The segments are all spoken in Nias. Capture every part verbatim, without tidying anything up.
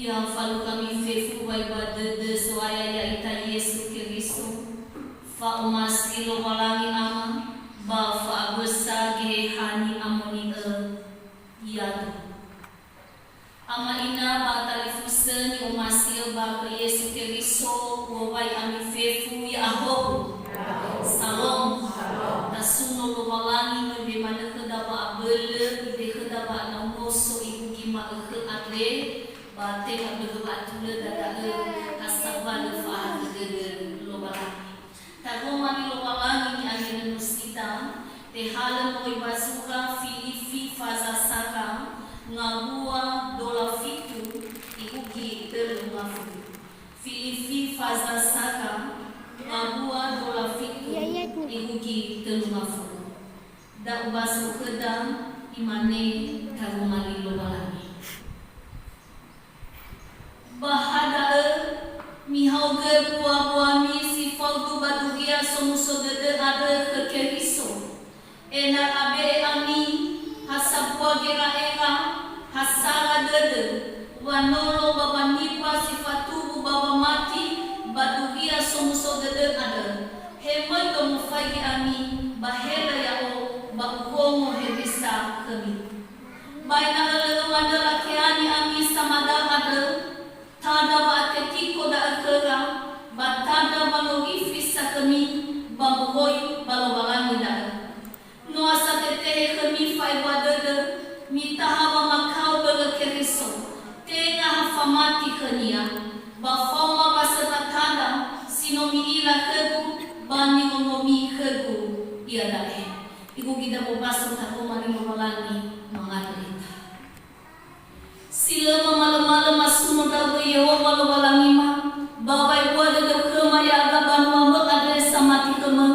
Ya falukhami fefu wa'ebua dödö So'aya ya'ita Yesu Keriso, fa'omasi Lowalangi Ama, ba fa'abösa Geheha Ni'amoni'ö. Yadu. Ama ina ba talifusö ni'omasi'ö ba khö Yesu Keriso, u'owai ami fefu ya'ahowu. Salom. Tasuno Lowalangi möi manö khöda wa'abölö, ide khöda wa'anaunoso irugi ma'ökhö andre, ba tenga börö wa'atulöda da'ö, ha sambua lö fa'ahakhö dödö Lowalangi. Taroma li Lowalangi ni'angerönosida, tehalö moroi ba zura Filifi faza sara, ngawua dola fitu, irugi tölu ngafulu. Filifi faza sara, ngawua dola fitu, irugi tölu ngafulu. Da ubaso khöda, imane taroma li Lowalangi. Ba ha da'ö, mihaogö mbuabuami si faudu ba Duria Somuso Dödö andrö khö Keriso, ena'ö abe'e ami ha sambua gera'era, ha sara dödö, wanolo ba wanimbua si fatuwu ba wamati ba Duria Somuso Dödö andrö, he möi domufaigi ami, ba he lö ya'o, ba urongo hewisa khömi. Ba ena'ö lö manö lakeani ami samada andrö, tandra wa'atetiko da'ö khöra, ba tandra wanorifi sa khömi, ba moroi ba Lowalangi da'ö. No asatetehe khömi fa'ebua dödö, mitaha wamakao börö Keriso, tenga ha famati khönia, ba faoma wasöta tandra si no mi'ila khögu, ba nirongomi khögu iada'e. Irugi da wobaso taroma li Lowalangi mangandrö ita. Si lö mamalömalö masuno ndra'ugö Yehowa Lowalangima, ba wa'ebua dödöu khöma ya'aga banuamö andre samati khömö,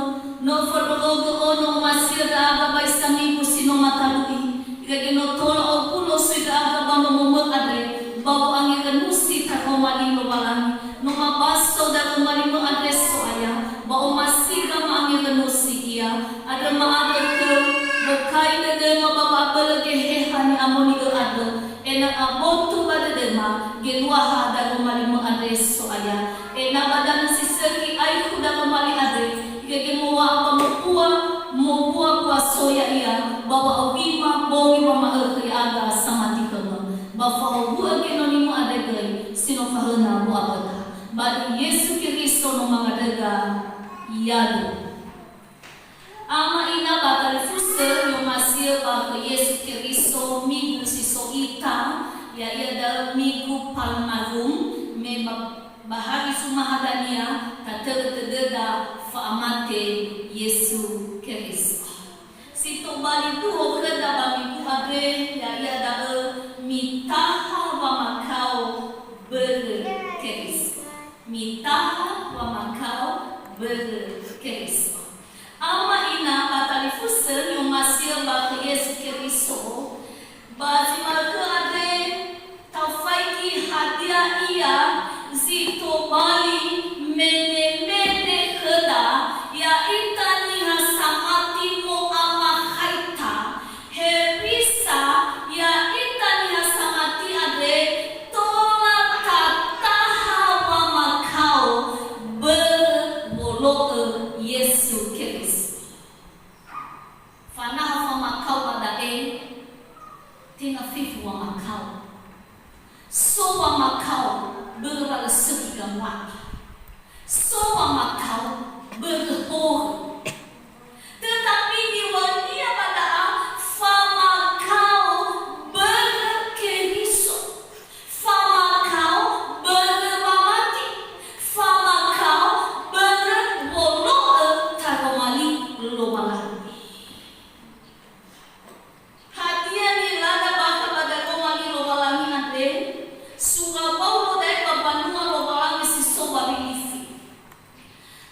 no fondrorogö ono omasi'ö ndra'aga ba isa migu si no matalu'i, irege no tola ogu no sui ndra'aga ba nomomö andre, ba wo'angerönusi taroma li Lowalangi. No mabaso daröma limö andre So'aya, ba omasiga ma'angerönusi ia, andrö ma'andrö khöu, bokai dödöma ba wa'abölö Geheha Ni'amoni'ö andrö, ena'ö aboto ba dödöma geluaha daröma limö andre So'aya, ena'ö ba danö si sökhi aekhu daröma li andre, irege mowa'a ba mobua, mobuabua so ya'ia, ba wa'aurima bongi wama'ökhö ya'aga samati khömö, ba fahowu'ö genonimö andre göi si no fahöna wa'aböta. Ba döi Yesu Keriso no mangandröga, yadu. Ama ina ba talifusö, ni'omasi'ö ba khö Yesu Keriso, migu si so ita, ya'ia da'ö migu Palmarum, me ba, ba hari Zuma ha dania, tatörö tödöda fa'amate Yesu Keriso. Si tobali duho khöda ba migu andre, ya'ia da'ö mitaha wamakao börö Keriso. Mitaha wamakao börö Keriso. Ama ina ba talifusö ni'omasi'ö ba khö Yesu Keriso, ba zi ma'ökhö andre, tafaigi hadia ia zi tobali menemene khöda, ya'ita niha samati mo'amakhaita, hewisa ya'ita niha samati andre tola tataha wamakao börö wolo'ö Yesu Keriso. Fanaha famakao ba da'e, tenga fefu wamakao. So wamakao börö wa lö sökhi gamuata. So wamakao börö horö. Tetapi niŵa'önia ba da'a famakao börö Keriso. Famakao börö wamati. Famakao börö wolo'ö taroma li Lowalangi. Hadia nilada bakha ba daroma li Lowalangi andre? Sura Waulo da'e ba mbanua Lowalangi si so ba Wilifi.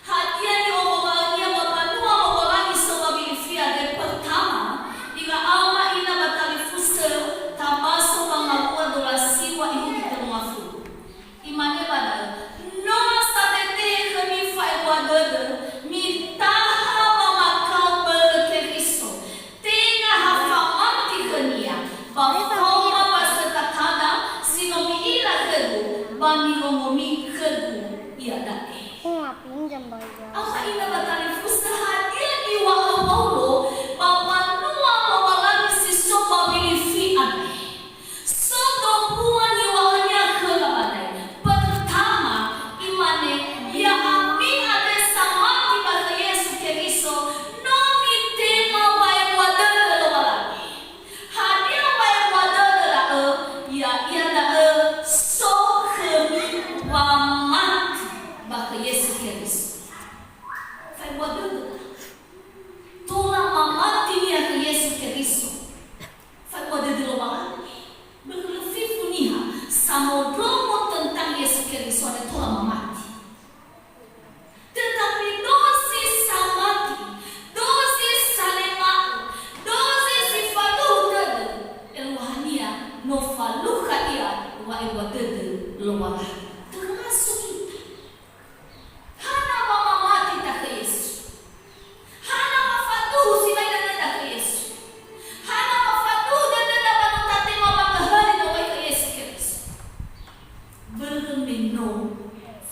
Hadia ni'oroma'önia ba mbanua Lowalangi so ba Wilifi andre? Pertama, ira ama ina ba talifusö, tabaso ba ngawua dola siwa irugi tölu ngafulu. Imane ba da'ö, no satetehe khömi fa'ebua dödö, mitaha wamakao börö Keriso, tenga ha famati khönia, ba faoma wasöta tandra si no mi'ila khö ba nirongomi khögu iada'e. Aku nggak pinjam, Bayang. Ama ina ba talifusö, hadia niŵa'ö Waulo ba mbanua Lowalangi si so ba Filifi andre? So dombua niŵa'önia khöra ba da'e. Pertama, imane, ya'ami andre samati ba khö Yesu Keriso, no mitema wa'ebua dödö Lowalangi. Hadia wa'ebua dödö da'ö? Ya'ia da'ö so khömi wamati ba khö Yesu Keriso. Fa'ebua dödö da'ö. Tola mamati niha khö Yesu Keriso. Fa'ebua dödö Lowalangi. Börö lö fefu niha samondrongo tentang Yesu Keriso andre tola mamati. Tetapi dozi samati, dozi salema'ö, dozi si faduhu dödö, eluahania no falukha ia wa'ebua dödö Lowalangi. Termasuk kita. Hana wa mamati ita khö Yesu? Hana wa faduhu sibai dödöda khö Yesu? Hana wa faduhu dödöda ba no tatema wangöhöli moroi khö Yesu Keriso? Börö me no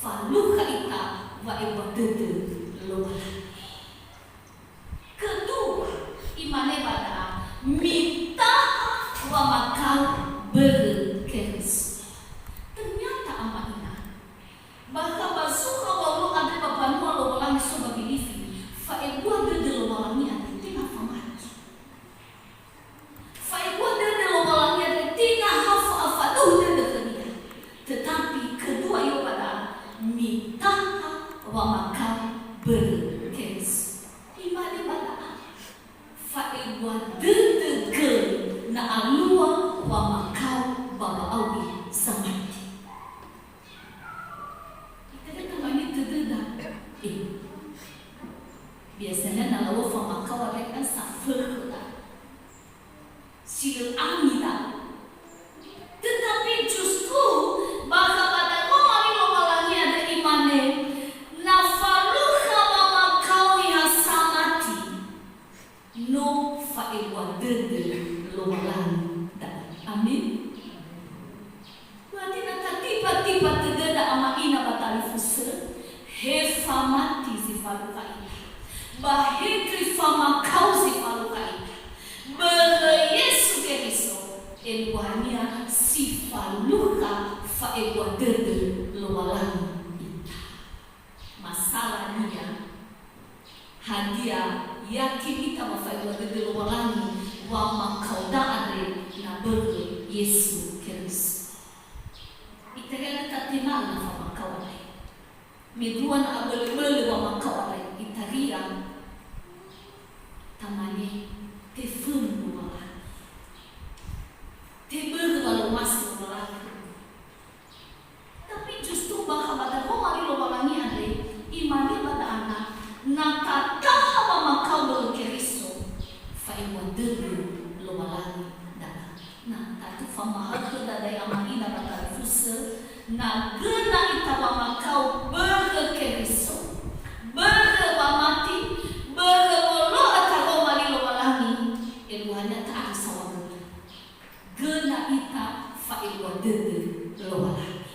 falukha ita wa'ebua dödö Lowalangi. Kedua, imane ba da'a, mitaha wamakao börö Keriso. Ternyata ama ina, bakha ba zukha Waulo andre ba mbanua Lowalangi so ba Filifi, fa'ebua dödö Lowalangi andre tenga famati. Fa'ebua dödö Lowalangi andre tenga ha fa-, faduhu dödö khönia. Tetapi kedua ia ba da'a, mitaha wamakao börö Keriso. Imane ba da'a, fa'ebua dödö göi na alua wamakao ba wa'auri zamati. Italia tamane tödöda. Eh. Biasanya na lau famakao andre kan safökhö da. Si lö angi da. Tetapi justru bakha ba daroma li Lowalangi andre imane, na falukha wamakao niha samati, no fa'ebua dödö Lowalangi da'ö. Amin. Berarti na tatipa-tipa tödöda ama ina ba talifusö, he famati zi falukha ita, ba he göi famakao zi falukha ita. Börö Yesu Keriso, eluahania si falukha fa'ebua dödö Lowalangi ita. Masalania, hadia yakin ita ba fa'ebua dödö Lowalangi wamakaoda andre na börö Yesu Keriso? Itaria lö tatena'ö na famakao andre. Mendrua na abölö-bölö wamakao andre, itaria tamane tefönu Lowalangi. Tebörö wa lomasi Lowalangi. Tapi justru bakha ba daroma li Lowalangi andre, imane ba da'a na, na tataha wamakao börö Keriso, fa'ebua dödö Lowalangi da'a. Na tatu famahaö khöda da'e ama ina ba talifusö, na göna ita wamakao börö Keriso, börö wamati, börö wolo'ö taroma li Lowalangi, eluahania ta'aru saohagöna. Göna ita fa'ebua dödö Lowalangi.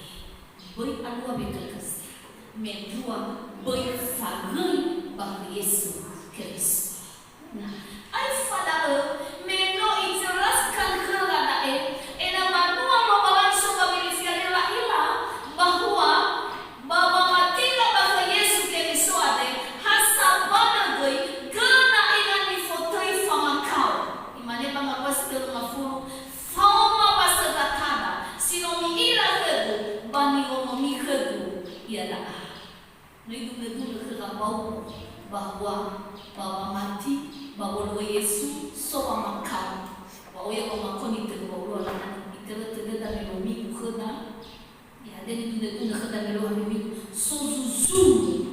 Böi alua wekekesi, mendrua böi fagöi ba khö Yesu Keriso. Nah, aefa da'ö, me no ijelaskan khöra da'e, ena'ö mbanua Lowalangi so ba Filifi andre la'ila bahwa ba wamatira ba khö Yesu Keriso andre, ha sabanö göi, göna ena'ö nifotöi famakao. Imane ba ngawua si tölu ngafulu, faoma ba söndra tada, si no mi'ila khögu, ba nirongomi khögu iada'a. No idunö-dunö khöra Waulo bahwa ba wamati, ba wolo'ö Yesu, so wamakao. Ba oya wamakao nitörö Waulo ala, itörö tödöda me no migu khöda. Ya, hadia nidunö-dunö khöda me no migu, so zuzu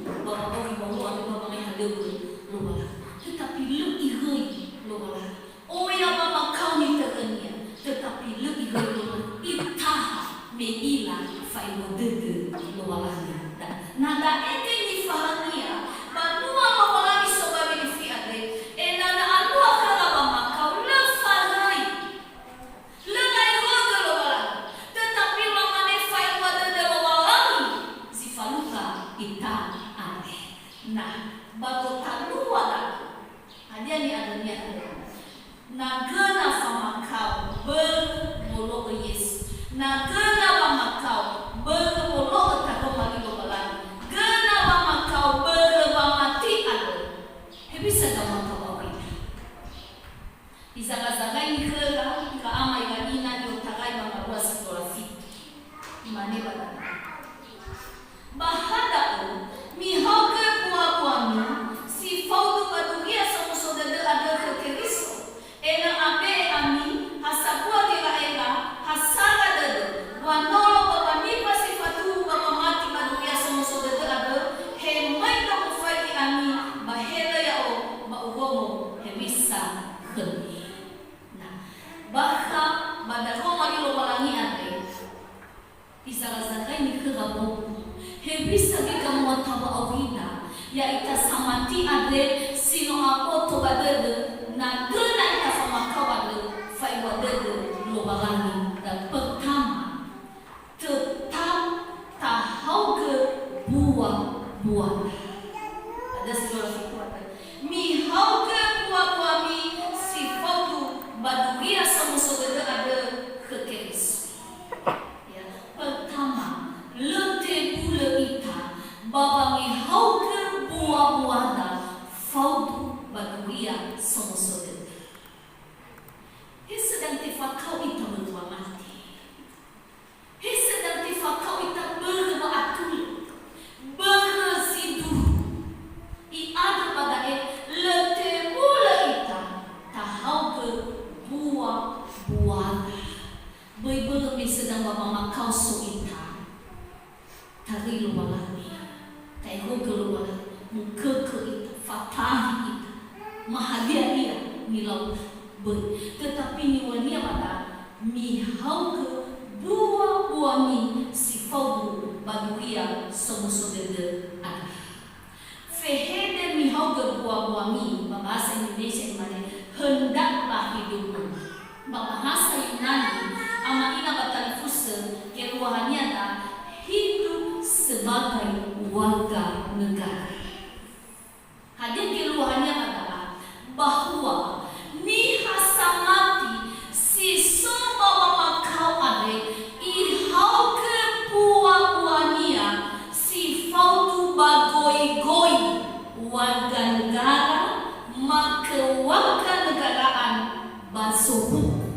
ba wa'auri Waulo andrö ba wangai halöŵö Lowalangi. Tetapi lö ihöi Lowalangi. Oya wamakao nitörönia, tetapi lö ihöi Lowalangi, itaha me ila fa'ebua dödö Lowalangi. Na da'e göi nifahaönia, banua Lowalangi so ba Filifi andre, ena'ö na alua khöra wamakao, lö fagöi. Lö laihögö Lowalangi, tetapi lamane fa'ebua dödö Izara-zarai nikhöra bobo. Hewisa gega muata wa'aurida, ya'ita samati andre si no aboto ba dödö, na göna ita famakao andrö, fa'ebua dödö Lowalangi. Dan pertama, tetap tahaogö bua-buada. Ada si dua ratus dua. Mihaogö bua-buami si faudu ba duria somuso dödö andrö khö Keriso. Ya, pertama, lö tebulö ita ba wangihaogö bua-buada faudu ba duria somuso dödö. He sedang tefakao ita mölua mate. He sedang tefakao ita börö wa'atulö, börö zi duhu. I'andrö ba da'e, lö tebulö ita tahaogö bua-buada. Böi börö me sedang ba wamakao so ita. Taröi Lowalangi, ta'ehogö Lowalangi, mukökö ita, fatahi ita, ma hadia ia nilau, böi. Tetapi niŵa'önia ba da'ö, mihaogö bua-buami si faudu ba duria somuso dödö andrö. Fehede mihaogö bua-buami, ba bahasa Indonesia imane, hendaklah hidupmu. Ba bahasa Yunani, ama ina ba talifusö, geluahania da hidup sebagai warga negara. Hadia geluahania ba da'a? Bahwa niha samati si so ba wamakao andre, ihaogö bua-buania si faudu ba goigoi warga negara, ma kewarganegaraan ba zohuku.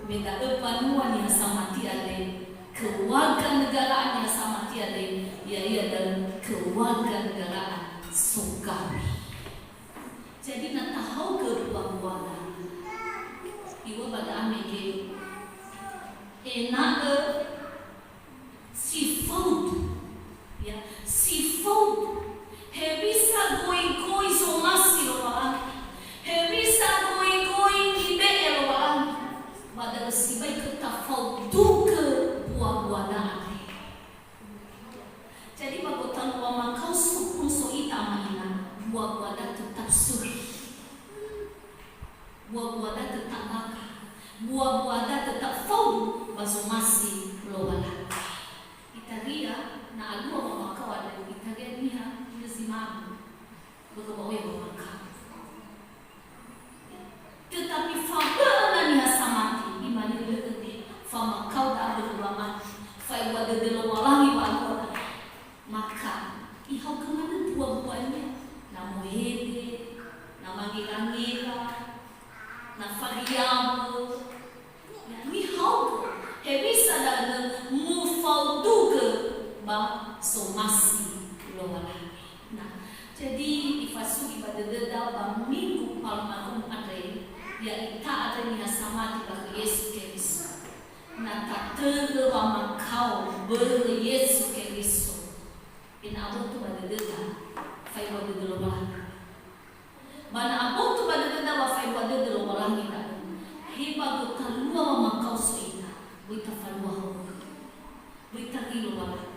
Me da'ö mbanua niha samati andre, kewarganegaraan niha samati andre, ya'ia da'ö kewarganegaraan sogawi. Jadi, na tahaogö bua-buada, iŵa'ö ba da'a mege, ena'ö si faudu, ya, si faudu. Hewisa goigoi zomasi Lowalangi, hewisa goigoi nibe'e Lowalangi, ba da'ö sibai khöda tafaudugö bua-buada andre. Jadi, ba gotalua wamakao so ita ama ina, bua-buada tetap suri. Bua-buada tetap gaga. Bua-buada tetap faudu ba zomasi Lowalangi. Itaria, na alua wamakao andre, itaria niha lö zi ma'ökhö. Börö ba oya wamakao. Tetapi fabö'ö na niha samati, imane lö öde, famakao da'a börö wamati, fa'ebua dödö Lowalangi wa'alua. Maka, ihaogö manö bua-buania, na mohede, na mangerangera, na fariabö, ya, mihaogö, hewisa da'ö mufaudugö ba zomasi Lowalangi. Nah, jadi ifasugi ba dödöda ba minggu Palmarum andre, ya'ita andre niha samati ba khö Yesu Keriso. Na tatörö wamakao börö Yesu Keriso, ena'ö aboto ba dödöda fa'ebua dödö Lowalangi. Ba na aboto ba dödöda wa fa'ebua dödö Lowalangi da'ö, he ba gotalua wamakao so ita, böi tafalua haogö, böi taröi Lowalangi.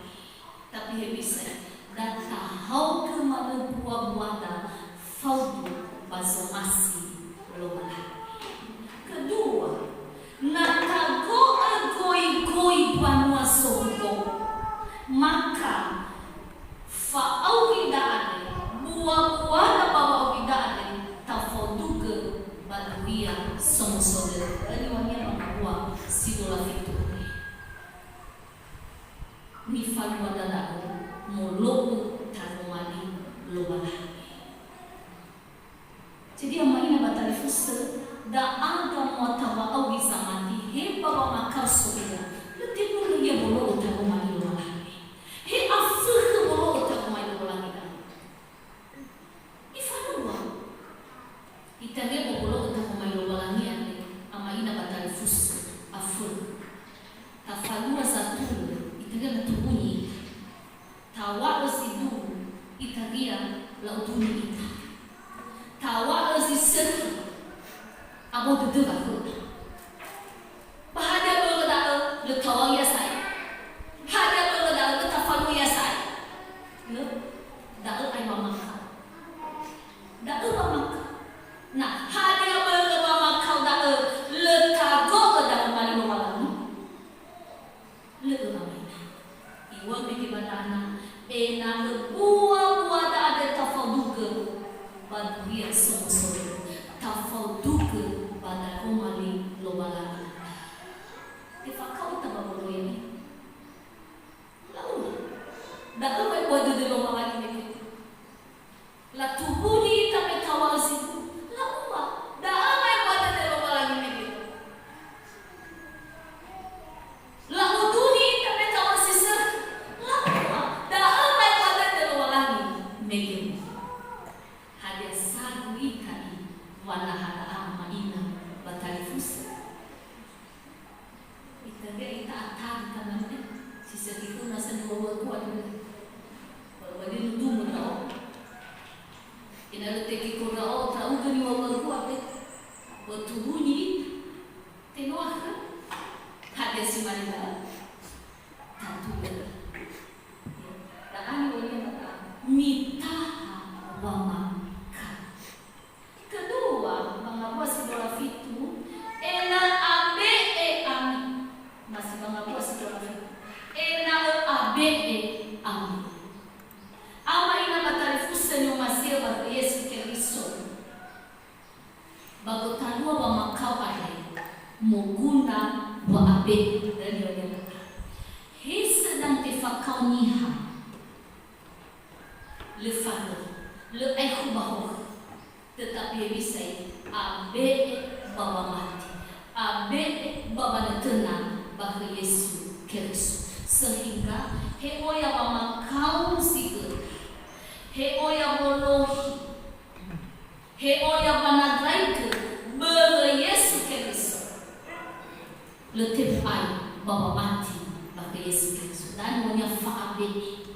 Tapi hewisa, da tahaogö manö bua-buada faudu ba zomasi Lowalangi. Kedua, na tago'ö goigoi banua zohuku, maka fa'aurida andre, bua-buada ba wa'aurida andre, tafaudugö ba duria somuso dödö. Niŵa'önia ba ngawua si dola fitu andre. Nifaluada da'ö molo'ö taroma li Lowalangi. Jadi, ama ina ba talifusö, da'a gamuata wa'auri zamati, he ba wamakao so ia, lö tebulö ia wolo'ö taroma li Lowalangi. He afökhö wolo'ö taroma li Lowalangi da'ö. Ifalua. Itaria ba wolo'ö taroma li Lowalangi andre, ama ina ba talifusö, afökhö. Tafalua zatulö, itaria na turuni. Taŵa'ö zi duhu, itaria la'uduni ita. Taŵa'ö zi sökhi, abao dödöda khöda. Ba hadia börö da'ö, lö Lö ö'amai. Iŵa'ö mege ba nana, ena'ö buabua da'e tafaodugö ba Duria Somuso Dödö, tafaodugö ba daroma li Lowalangi. Tefakao ita ba woloya. La'ua. Da'ö wa'ebua dödö Lowalangi mege. Latuhuni ita me taw̃a'ö zi-, la'ua, da'ö wa'ebua dödö Lowalangi mege. La'uduni ita me taw̃a'ö zi sökhi, la'ua, da'ö wa'ebua dödö Lowalangi mege. Hadia sagu ita i wanaha da'a ama ina ba talifusö? Ita ge ita atagi tanane, si sedihuna seni wawagua dulu. Wawadi nudumu ndra'o. Ina lö teki ko ndra'o, ndra'ugö ni wawagua be. Watuhuni, tenoa khö. Hadia si mane ba? Tatu be. Da'a niŵa'ö ba da'a. Mitaha wamaka. Kedua, ba ngawua si dola fitu, ena'ö abe'e ami. Masih ba ngawua si dola fitu. Ena'ö abe'e ami. Ama ina ba talifusö ni'omasi'ö ba khö Yesu Keriso. Ba gotalua wamakao andre, moguna wa'abe'e. He sedang tefakao niha. Lö faröi, lö aekhu ba horö. Tetapi hewisa i, abe'e ba wamati, abe'e ba wanötöna ba khö Yesu Keriso. Sehingga he oya wamakao zi göi, he oya wolohi, he oya wanandraigö börö Yesu Keriso. Lö tebai ba wamati ba khö Yesu Keriso. Da'a niŵa'ö fa'abe'e.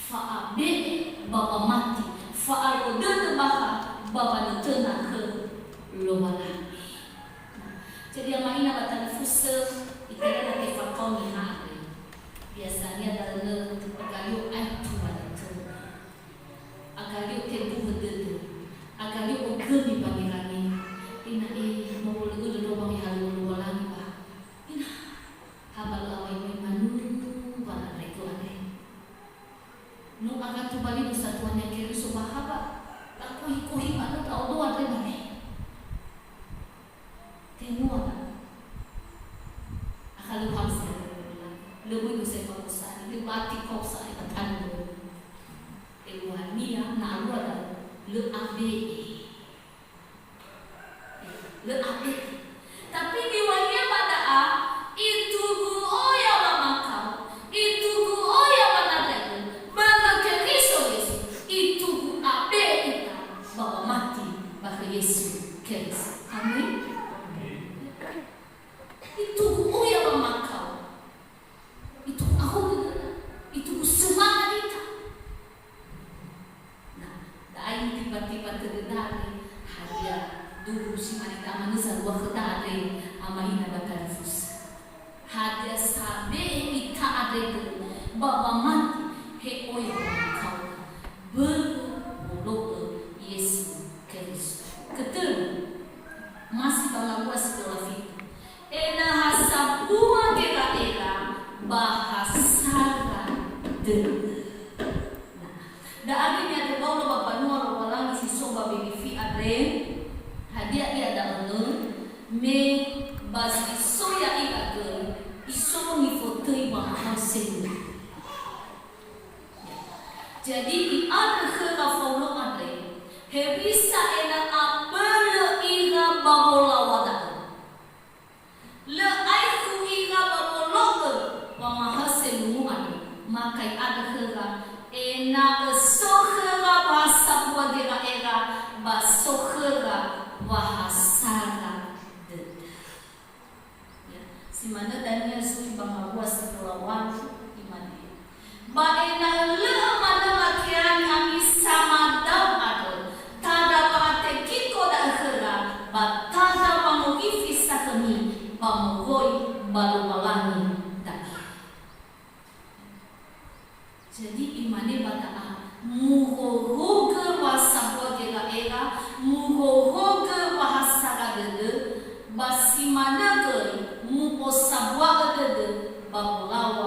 Fa'abe'e ba wamati, fa'alua dödö bakha ba wanötöna khö Lowalangi. Jadi ama ina ba talifusö, ita lö tefakao niha andre. Biasania da'ö lö agalio aetu wanötöna. Agalio tebuhö dödö. Agalio ogömi wangerangera. Ina e, no wolo'ö lö Lowalangi halöŵö Lowalangi ba. Ina, ha ba lö awai-wai manunu wanandraigö andre. No akha tobali dösa tuania Keriso ba haba, lakohi-kohi manö ndra'odo andre mane. Tenua na. Akha lö hamsa. Lö böi dösa eba kosani, lö bati kosani ba tanö. Eluahania na alua da'ö, lö abe'e. Lö abe'e. Tapi niŵa'ö ba da'a, itugu oya wamakao, itugu oya wanandraigö, ba khö Keriso Yesu, itugu abe'e ita ba wamati ba khö Yesu Keriso. Amin. Itugu oya wamakao. Itugu ahogö dödöda. Itugu semangat ita. Nah, da'a nitiba-tiba tödöda andre, hadia duhu si mane da'a manö zalua khöda andre, ama ina ba talifusö. Hadia sabe'e ita andre dödö, ba wamati he oya wamakao, börö wolo'ö Yesu Keriso. Ketölu, masi ba ngawua si dola fitu. Ena'ö ha sambua gera'era ba ha sara dödö. Nah, da'a ni'atebaulö ba mbanua Lowalangi si so ba Wilifi andre, hadia ia da'ö? Me ba zi so ya'ira göi, iso nifotöi wamahaö selu. Jadi, i'andrö khöra Faulo andre, hewisa ena'ö abölö ira ba wolaŵa da'ö. Lö aekhu ira ba wolo'ö wamahaö selungu andrö, maka i'andrö khöra, ena'ö so khöra wa ha sambua gera'era, ba so khöra wa ha sara dödö. Ya, si manö dania zui ba ngawua si dola ŵalu, imane, ba ena'ö lö'ö manö lakeangi ami samadao andrö, tandra wa'atekiko da'ö khöra, ba tandra wangorifi sa khömi ba moroi ba Lowalangi da'e. Jadi, imane ba da'a, muhorogö wa sambua gera'era, muhorogö wa ha sara dödö, ba si manö göi mu'osambua'ö dödö ba wolaŵa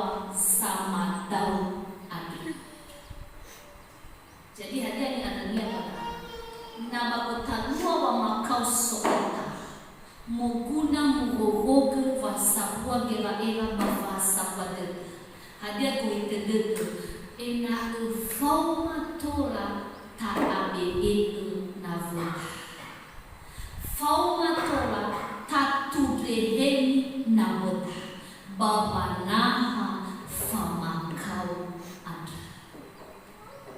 Hadia gohitö dödö, ena'ö faoma tola ta'abe'e'ö nawöda. Faoma tola tatundreheni nawöda ba wanaha famakao andrö.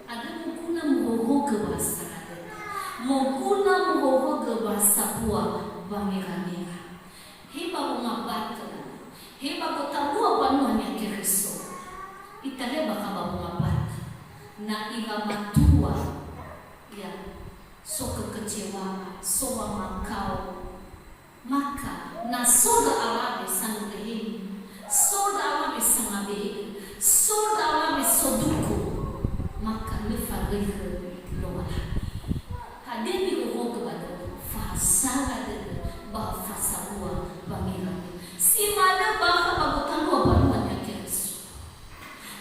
Andrö moguna muhowuhogö bahasa dödö. Moguna muhowuhogö bahasa bua wangerangera. He ba wongambatö, he ba gotalua mbanua Niha Keriso. Italia bakha ba wongambatö. Na ira matua, ya, so kekecewaan, so wamakao. Maka, na so ndra alawe sanundreheni, so ndra alawe sangabe'e, so ndra alawe soduku, maka lö faröi khö Lowalangi. Hadia nihohogö ba da'ö? Fahasara dödö ba fasabua wangerangera. Si manö bakha ba gotalua mbanua Niha Keriso.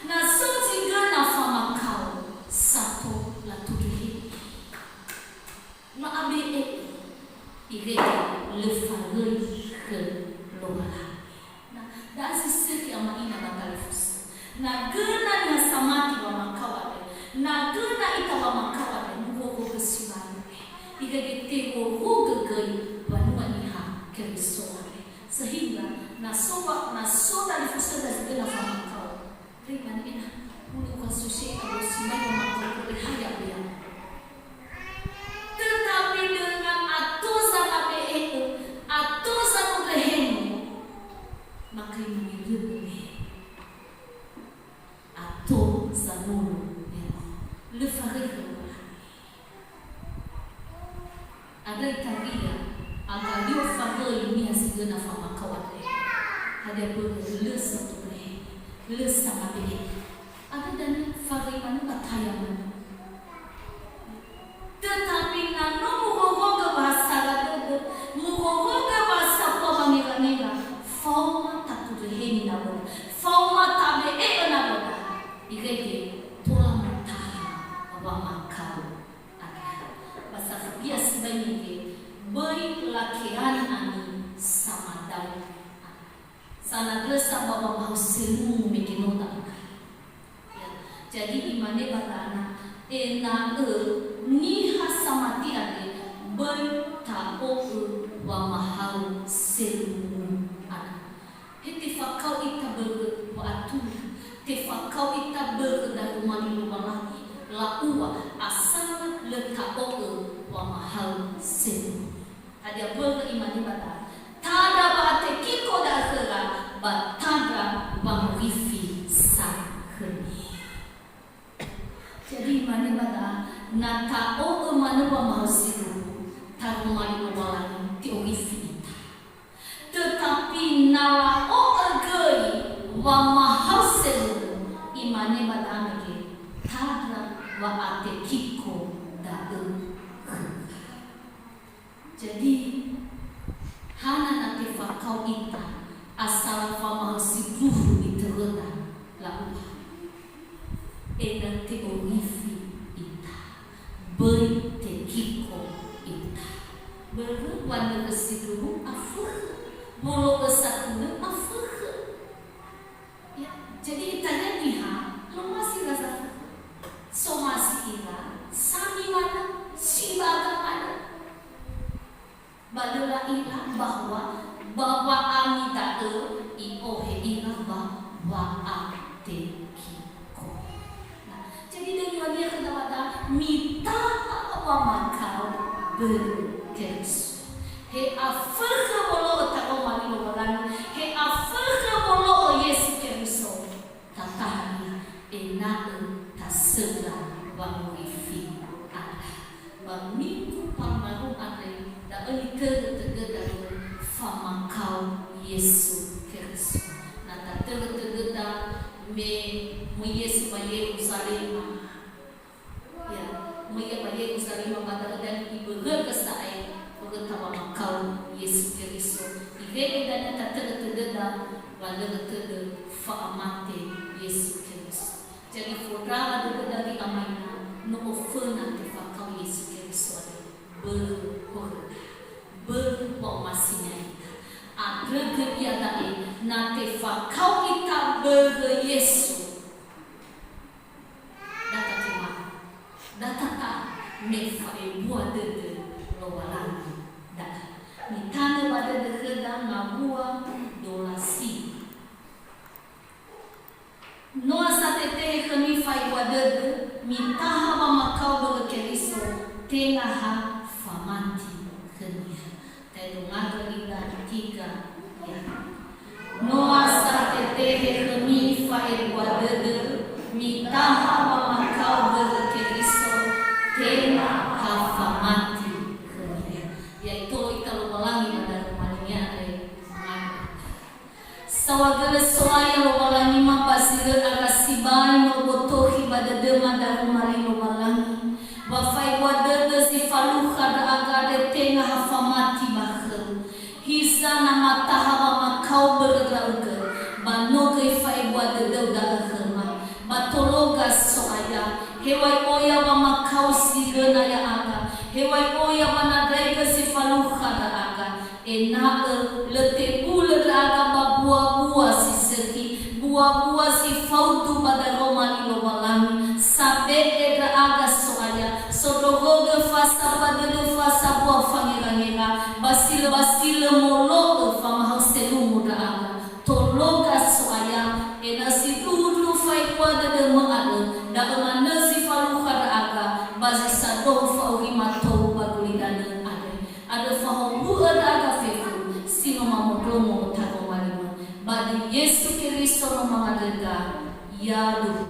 Na so zi göna famakao, sato latundreheni. La'abe'e, irege lö faröi khö Lowalangi. Na, da'a zi sökhi ama ina ba talifusö. Na göna niha samati wamakao andre, na göna ita wamakao andre, muhowuhogö sibai. Irege tehohogö göi mbanua Niha Keriso andre. Sehingga, na so wa-, na so talifusöda zi göna famakao, Re mane ena, hulö uka suse alo si mai wamakao re haya uya. Tetapi dengan ato zangabe'e'ö, ato zanundreheni, maka imane lö mane. Ato zanolo, ya. Lö faröi khö Lowalangi. Andrö italia, alio faröi niha si göna famakao andre. Hadia börö lö satundreheni, lö sangabe'e. Andrö dania faröi manö ba taya manö. Tetapi na no muhowuhogö bahasara dödö, muhowuhogö bahasa bua wangerangera, faoma tatundreheni nawöda, faoma ta'abe'e'ö nawöda, irege tola motaha wamakao. Ba safabia sibai mege, böi lakean ami samadao. Sanandrösa ba wamahaö selungu mege no da'ö. Ya, jadi imane ba da'ö, ena'ö niha samati andre böi ta'o'ö wamahaö selungu andre. He tefakao ita börö wa'atura, tefakao ita börö daroma li Lowalangi, la'ua asana lö ta'o'ö wamahaö selungu. Hadia börö imane ba da'ö? Tandra wa'atekiko da'ö khöra, ba tandra wangorifi sa khömi. Jadi imane ba da'ö, na ta'o'ö manö wamahaö selungu, taroma li Lowalangi te'orifi ita. Tetapi na la'o'ö göi wamahaö selungu, imane ba da'ö mege, tandra wa'atekiko da'ö khöra. Jadi, hana na tefakao ita, asal famahaö sindruhu nitöröda, la'ua. Ena'ö te'orifi ita, böi tekiko ita. Börö wa nökhö sindruhu afökhö, wolo'ö satunö afökhö. Ya, jadi italia niha, lö omasi ira zafökhö. Somasi ira, sami manö, sibaga manö. Ba lö la'ila bahwa ba wa'angi da'ö i'ohe ira ba wa'atekiko. Nah, jadi döi niŵa'ö khöda ba da'ö, mita'a wamakao börö Keriso. He afökhö wolo'ö taroma li Lowalangi, he afökhö wolo'ö Yesu Keriso. Tataha niha ena'ö tasöndra wangorifi andrö. Ba Minggu Palmarum andre, da'ö nitörö tödöda famakao Yesu Keriso. Na tatörö tödöda me möi Yesu ba Yeruzalema. Ya, möi ia ba Yeruzalema ba da'ö dania ibörögö sa'ae börö wamakao Yesu Keriso. Irege dania tatörö tödöda wa lö tödö fa'amate Yesu Keriso. Jadi fondrege dödöda li ama ina, no oföna tefakao Yesu Keriso andre, börö horöda. Börö wa'omasinia ita. Andrö göi iada'e, na tefakao ita börö Yesu, No asatetehe khömi fa'ebua dödö, mitaha wamakao börö Keriso, tenga ha famati khönia. Ta'edongagö ira tiga ya. No asatetehe khömi fa'ebua dödö, mitaha wamakao börö Keriso, tenga ha famati khönia. Ya'ito ita Lowalangi ba daroma linia andre. Saohagölö So'aya Lowalangima ba zi lö ara sibai no u'otohi ba dödöma daroma li Lowalangi, wa fa'ebua dödö zi falukha ndra'aga andre tenga ha famati ba khöu. Hiza na mataha wamakao börö ndra'ugö, ba no göi fa'ebua dödöu da'ö khöma. Ba tologa So'aya, hewai oya wamakao zi lö na ya'aga, hewai oya wanandraigö zi falukha ndra'aga, ena'ö lö tebulö ndra'aga ba buabua si sökhi, buabua si faudu ba daroma li Lowalangi, sabe'e ndra'aga So'aya, sondrorogö fasabua dödö fasabua fangerangera, ba si lö, ba si lö molo'ö famahaö selumu ndra'aga. Tologa So'aya, ena'ö sindruhundruhu fa'ebua dödömö andrö, da'ö manö zi falukha ndra'aga, ba zi sandrohu fa'aurima tou ba gulidanö andre. Andrö fahowu'ö ndra'aga fefu, si no mamondrongo taroma li-Mö. Ba döi Yesu Keriso no mangandröga, yaluhu.